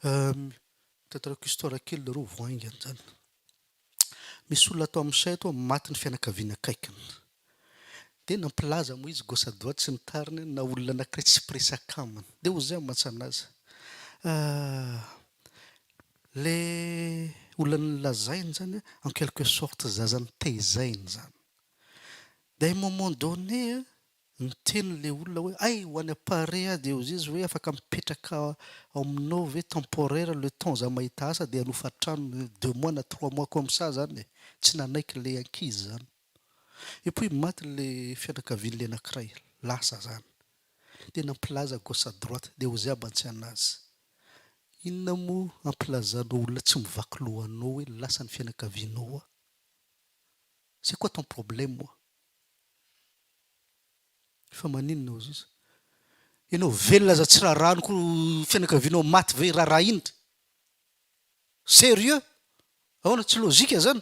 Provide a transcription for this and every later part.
Tantarako histoire kely nareo vao haingana zany. Misy olona ato amin'ny site ao maty ny fianakaviana akaikiny. Dia nampilaza moa izy gauche à droite sy ny tariny na olona anakiray tsy mpiresaka aminy. Dia hoy zay amantsana azy. Le olona nolazainy zany en quelque sorte zaza nitezainy zany. Dia à un moment donné Niteny le olona hoe hay ho any Paris aho dia hozizy hoe afaka mipetraka ao aminao ve temporaire le temps za mahita asa dia hanofa trano deux mois na trois mois comme ça zany e! Tsy nanaiky le ankizy zany. Et puis maty le fianakavian'le anakiray, lasa zany. Dia nampilaza gauche à droite dia hozy aby antsy anazy. Inona moa ampilazanao olona tsy mivaky lohanao hoe lasa ny fianakavianao a? C'est quoi ton problème oa? Fa maninona ozy izy? Ianao velona aza tsy raharahany ko fianakavianao maty ve raharaha indry? Sérieux? Ahoana tsy logique zany?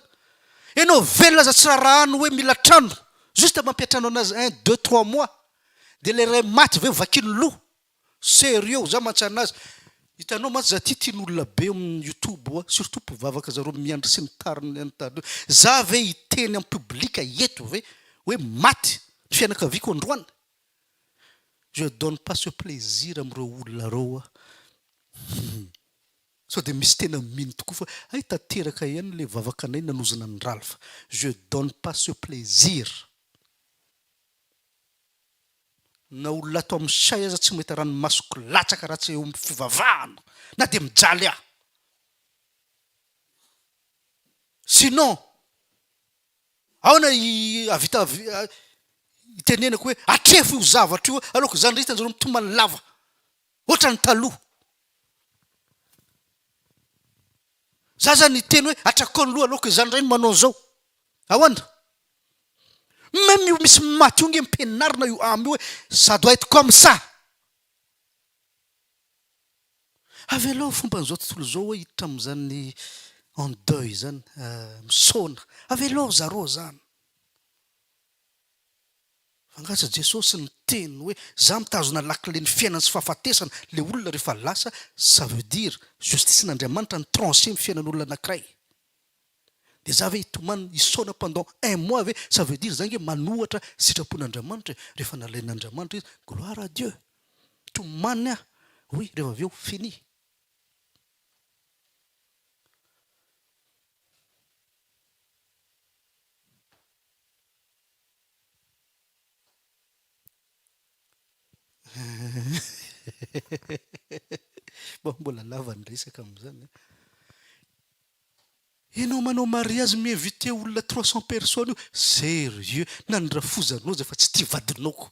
Ianao velona aza tsy raharahany hoe mila trano, juste mampiantrano anazy un, deux, trois mois, de le ray maty ve vakiny loha? Sérieux za mantsy anazy hitanao mantsy za ty tian'olona be amin'ny youtube oa surtout mpivavaka zareo miandry sy ny tariny any tany za ve hiteny en public eto ve hoe maty ny fianakaviako androany je donne pas ce plaisir amin'ireo olona reo aho sao dia misy tena mino tokoa fa hay tanteraka ihany le vavaka anay nanozona an'i Ralph je donne pas ce plaisir. Na olona ato amin'ny say aza tsy mahita ranomasoko latsaka raha tsy eo amin'ny fivavahana na dia mijaly aho. Sinon, ahoana hahavita hitenenako hoe atrefo io zavatra io alors que za ndray hitanjareo mitomany lava ohatran'ny taloha. Za zany hiteny hoe atrakao ny loha alors que za ndray no manao an'izao. Ahoana? Même io misy maty io nge mpenarina io âme io hoe ça doit être comme ça. Avelao fomban'izao tontolo izao hoe hiditra amin'izany en deuil zany, misaona. Avelao zareo zany. Fa nga tsy Jesosy niteny hoe za mitazona lakile ny fiainana sy fahafatesana, le olona rehefa lasa ça veut dire justice n'Andriamanitra ny trancher ny fiainan'olona anakiray. De za ve hitomany hisaona pendant un mois ve ça veut dire za nge manohatra sitrapon'Andriamanitra e, rehefa nalain'Andriamanitra izy gloire à Dieu, tomany aho oui rehefa avy eo fini. Bon, mbola lava ny resaka amin'izany an. Ianao manao mariage mi-inviter olona 300 personnes io, sérieux, na ny rafozanao aza efa tsy tia vadinao ko.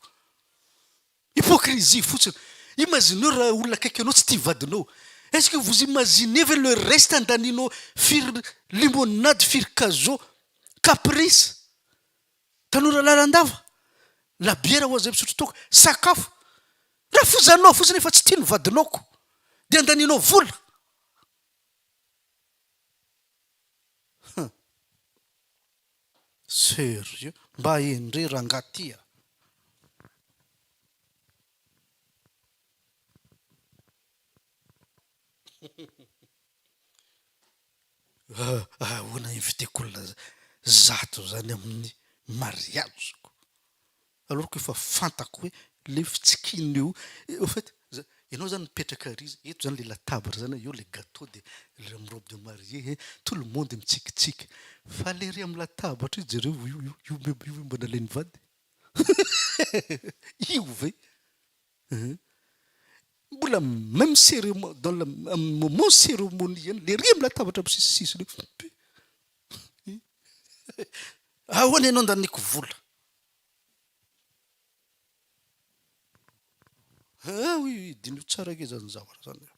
Hypocrisie fotsiny. Imagineo raha olona akaiky anao tsy tia vadinao. Est-ce que vous imaginez ve le reste andanianao firy limonade, firy cageot, caprice. Tanora lalandava, labiera ho an'izay misotro toaka, sakafo. Rafozanao fotsiny efa tsy tia ny vadinao ko. Dia andanianao vola. Hum. Sérieux? Mba hendre rangaha ty a! Ahoana inviteko olona zato zany amin'ny mariage-ko? Alors que efa fantako hoe le fitsikiana eo, au fait ianao zany mipetraka ary eto zany le latabatra zany eo le gateau de le amin'ny robe de mariée he, tout le monde mitsikitsiky fa le ery amin'ny latabatra io jereo io io io io mba nalain'ny vady io ve hein mbola même cérémonie dans la amin'ny moment cérémonie ihany le ery amin'ny latabatra misisisisiny eo ahoana ianao andaniko vola Ah oui oui, diniho tsara ange zany zavatra zany e.